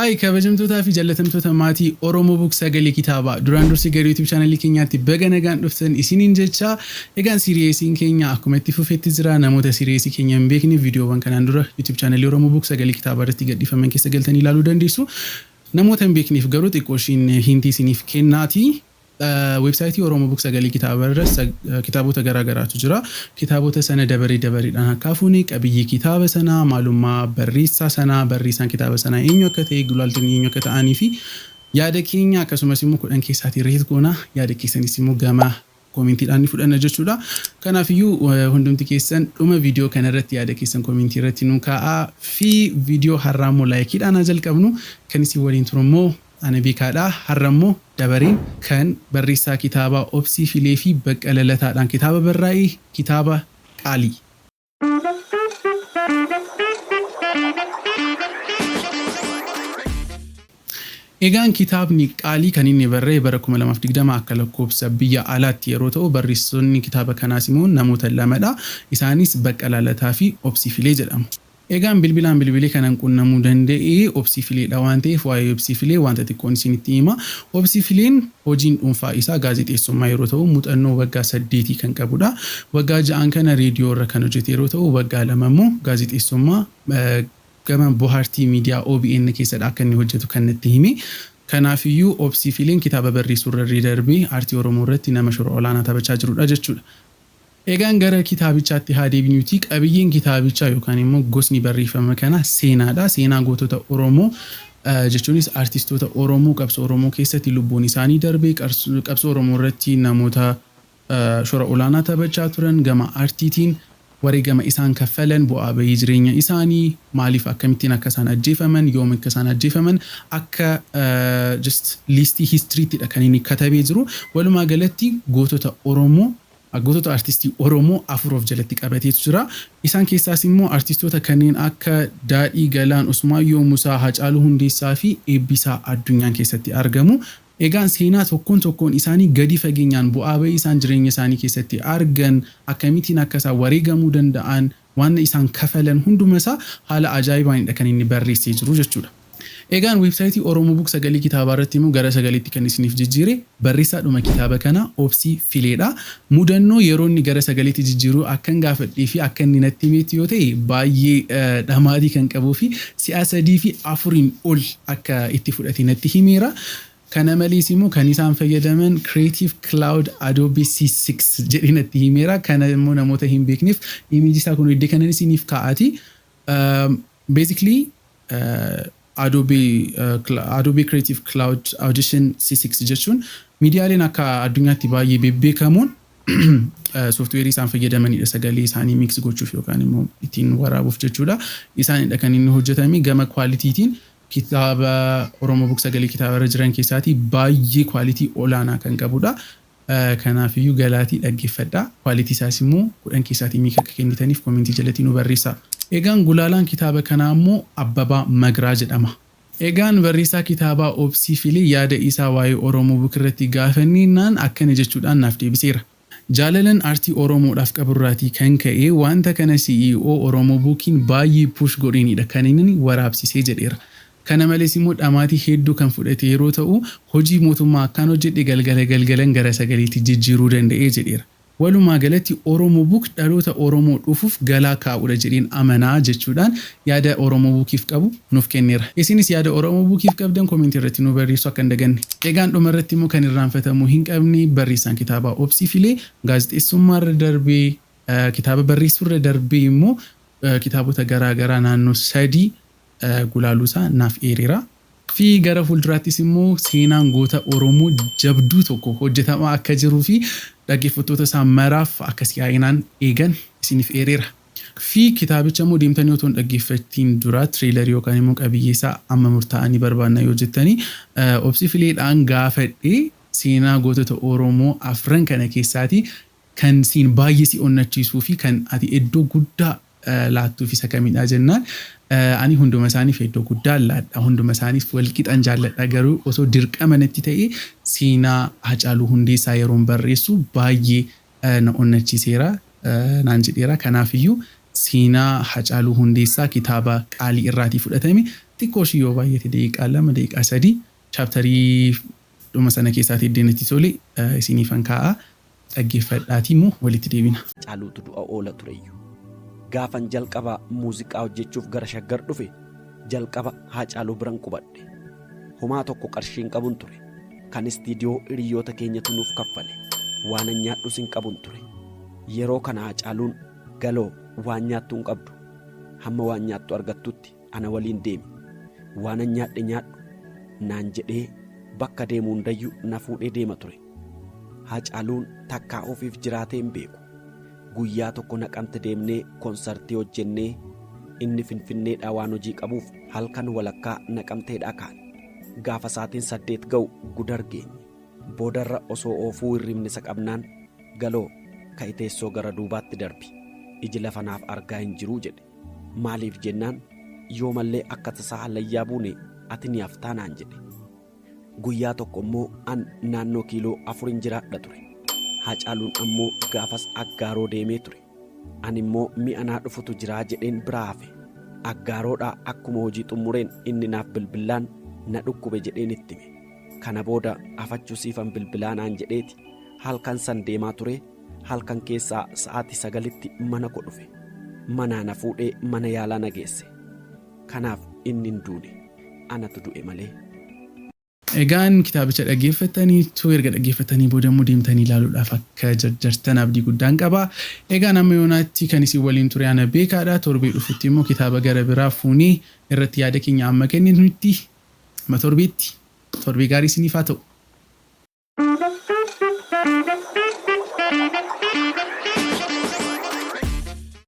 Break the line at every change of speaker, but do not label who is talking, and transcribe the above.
Hi kabajamtootaa fi jallatamtoota maatii Oromoo Book Sagalee Kitaabaa, duraan dursee gara YouTube chaanalii keenyaatti baga nagaan dhuftan isiniin jecha. Egaan seriesiin keenya akkuma itti fufetti jira. Namoota seriesii keenya hin beekne, viidiyoowwan kanaan dura YouTube chaanalii Oromoo Book Sagalee Kitaabaa irratti gadhiifaman keessa galtanii ilaaluu dandeessu. Namoota hin beekneef garuu xiqqoo ishiin hintii isiniif kennaati. Weebsaayitii Oromoo Book Sagalee Kitaabaa irra kitaabota garaa garaatu jira. Kitaabota sana dabaree dabareedhaan akka fuune, qabiyyee kitaaba sanaa, maalummaa barreessaa sanaa, barreessaan kitaaba sanaa eenyu akka ta'e, gulaaltonni eenyu akka ta'anii fi yaada keenya, akkasumas immoo 10 keessaatii rate goona. Yaada keessanis immoo gama koomentiidhaan ni fudhanna jechuudha. Kanaafiyyuu hundumti keessan dhuma viidiyoo kana irratti yaada keessan koomentii irratti nu kaa'aa fi viidiyoo har'aa immoo likeiidhaan haa jalqabnu. Kan isin waliin turu immoo ana Beekaadha. Har'a immoo dabareen kan barreessaa kitaabaa Obsii Filee fi Baqqala Lataadhaan kitaaba barraa'e, kitaaba Qaalii. Egaan kitaabni Qaalii kan inni barraa'e bara 2020 akka lakkoofsa biyya alaatti yeroo ta'u, barreessitoonni kitaaba kanaas immoo namoota lamadha. Isaanis Baqqalaa Lataa fi Obsii Filee jedhamu. Egaan bilbilaan bilbilee kanan qunnamuu danda'e Obsii Fileedha waan ta'eef, waa'ee Obsii Filee wanta xiqqoon isinitti hima. Obsii Fileen hojiin dhuunfaa isaa gaazexeessummaa yeroo ta'u, muuxannoo waggaa 8 kan qabudha. Waggaa 6n kana reediyoo irra kan hojjete yeroo ta'u, waggaa 2 immoo gaazexeessummaa gama Bohaartii Miidiyaa OBN keessadha akka inni hojjetu kan natti hime. Kanaafiyyuu Obsii Fileen kitaaba barreessuu irra darbee aartii Oromoo irratti nama shoora olaanaa taphachaa jirudha jechuudha. Egaan gara kitaabichaatti haa deebinuutii, qabiyyeen kitaabichaa yookaan immoo gosni barreeffama kanaa seenaadha. Seenaa gootota Oromoo, jechuunis artistoota Oromoo qabsoo Oromoo keessatti lubbuun isaanii darbe, qabsoo Oromoo irratti namoota shoora olaanaa taphachaa turan, gama aartiitiin wareegama isaan kaffalan, bu'aa bahii jireenya isaanii, maaliif, akkamittiin akka isaan ajjeefaman, yoom akka isaan ajjeefaman, akka just listii historyittidha kan inni katabee jiru. Walumaa galatti gootota Oromoo, gootota artistii Oromoo afur of jalatti qabateetu jira. Isaan keessaas immoo artistoota kanneen akka Daadhii Galaan, Usmaayyoo Musaa, Hacaaluu Hundeessaa fi Eebbisaa Addunyaan keessatti argamu. Egaan seenaa tokkoon tokkoon isaanii gadi fageenyaan, bu'aa bahii isaan jireenya isaanii keessatti argan, akkamittiin akka isaan wareegamuu danda'an, waan isaan kafalan hunduma isaa haala ajaa'ibaanidha kan inni barreessee jiru jechuudha. Egaan weebsaayitii Oromoo Book Sagalee Kitaabaa irratti immoo gara sagaleetti kan isiniif jijjiire barreessaadhuma kitaaba kanaa Obsii Fileedha. Mudannoo yeroo inni gara sagaleetti jijjiiru akkan gaafadhee fi akka inni natti himeetti yoo ta'e, baay'ee dhamaatii kan qabuu fi si'a sadii fi afuriin ol akka itti fudhate natti himeera. Kana malees immoo kan isaan fayyadaman Creative Cloud Adobe CS6 jedhee natti himeera. Kana immoo namoota hin beekneef imeejii isaa kun iddoo kanan isiniif kaa'ati. Basically Adobe Creative Cloud Audition CS6 jechuun miidiyaaleen akka addunyaatti baay'ee bebbeekamoon sooftiweerii isaan fayyadamanidha, sagalee isaanii mix gochuuf yookaan immoo ittiin waraabuuf jechuudha. Isaanidha kan inni hojjetame. Gama qualitytiin kitaaba Oromoo Book Sagalee Kitaaba irra jiran keessaatii baay'ee quality olaanaa kan qabudha. Kanaafiyyuu galaatii dhaggeeffadhaa. Quality isaas immoo 10 keessaatii meeqa akka kennitaniif koomentii jalatti nu barreessaa. Egaan gulaalaan kitaaba kanaa immoo Abbabaa Magraa jedhama. Egaan barreessaa kitaabaa Obsii Filee yaada isaa waa'ee Oromoo Book irratti gaafanneennaan akkana jechuudhaan naaf deebiseera. "Jaalalan aartii Oromoodhaaf qaburraatii kan ka'e wanta kana CEO Oromoo Bookiin baay'ee push godheenidha kan inni waraabsisee" jedheera. Kana malees immoo dhamaatii hedduu kan fudhate yeroo ta'u, hojii mootummaa akkaan hojjedhe galgala galgalan gara sagaleetti jijjiiruu danda'e jedheera. Walumaa galatti Oromoo Book dhaloota Oromoo dhufuuf galaa kaa'uudha jedheen amanaa jechuudhaan yaada Oromoo Bookiif qabu nuuf kenneera. Isinis yaada Oromoo Bookiif qabdan koomentii irratti nu barreessuu akka hin daganne. Egaan dhuma irratti immoo kan irraanfatamuu hin qabne, barreessaan kitaabaa Obsii Filee gaazexeessummaa irra darbee, kitaaba barreessuu irra darbee immoo kitaabota garaa garaa naannoo sadii gulaaluusaa naaf eereera. Fi gara fuulduraattis immoo seenaan goota Oromoo jabduu tokko hojjetamaa akka jiruu fi dhaggeeffattoota isaa maraaf akka si'aayinaan eegan isiniif eereera. Fi kitaabicha immoo deemtanii otoo hin dhaggeeffattiin dura trailerii yookaan immoo qabiyyee isaa amma murtaa'anii barbaanna yoo jettanii, Obsii Fileedhaan gaafadhee, seenaa gootota Oromoo afran kana keessaatii kan siin baay'ee si onnachiisuu fi kan ati iddoo guddaa laattuuf isa kamidha jennaan, ani hunduma isaaniif iddoo guddaa laadha, hunduma isaaniif walqixan jaalladha, garuu osoo dirqama natti ta'e seenaa Hacaaluu Hundeessaa yeroon barreessu baay'ee na onnachiiseera naan jedheera. Kanaafiyyuu seenaa Hacaaluu Hundeessaa kitaaba Qaalii irraatii fudhatame Xiqqoo ishii yoo baay'ate daqiiqaa 2, daqiiqaa 3 chapterii dhuma sana keessaatii iddeen itti tole isiniifan kaa'a. Dhaggeeffadhaatii immoo walitti deebina.
Caaluutu du'a oola tureyyu. Gaafan jalqaba muuziqaa hojjechuuf gara Shaggar dhufe jalqaba Haacaaluu biran qubadhe. Homaa tokko qarshii hin qabun ture. Kan istiidiyoo hiriyyoota keenyatu nuuf kaffale. Waanan nyaadhus hin qabun ture. Yeroo kana Haacaaluun Galoo waan nyaattu hin qabdu. Hamma waan nyaattu argattutti ana waliin deemi. Waanan nyaadhe nyaadhu naan jedhee bakka deemu hundayyu na fuudhee deema ture. Haacaaluun takkaa ofiif jiraatee hin beeku. Guyyaa tokko Naqamte deemnee konsartii hojjennee inni Finfinneedhaa waan hojii qabuuf halkan walakkaa Naqamteedhaa kaane. Gaafa saatiin 8 ga'u Gudar geenye. Boodarra osoo oofuu hirribni isa qabnaan Galoo, ka'i teessoo gara duubaatti darbi. Iji lafa naaf argaa hin jiruu jedhe. Maaliif jennaan yoomallee akka tasaa hallayyaa buune ati ni haftaa naan jedhe. Guyyaa tokko immoo an naannoo kiiloo afurin jiraadha ture. Haacaaluun ammoo gaafas Aggaaroo deemee ture. Ani immoo mi'a naa dhufutu jiraa jedheen biraa hafe. Aggaaroodhaa akkuma hojii xummureen inni naaf bilbillaan na dhukkube jedheen itti hime. Kana booda afachuu siifan bilbilaa naan jedheeti halkan san deemaa turee halkan keessaa sa'aati 9tti mana ko dhufe. Manaa na fuudhee mana yaalaa na geesse. Kanaaf inni hin duune. Anatu du'e malee.
Egaan kitaabicha dhaggeeffattaniittu, erga dhaggeeffattanii booda immoo deemtanii ilaaluudhaaf akka jarjartan abdii guddaan qaba. Egaan amma yoonaatti kan isin waliin ture ana Beekaadha. Torbee dhufutti immoo kitaaba gara biraa fuunee irratti yaada keenya amma kenninutti amma torbeetti torbee gaarii isiniif haa ta'u.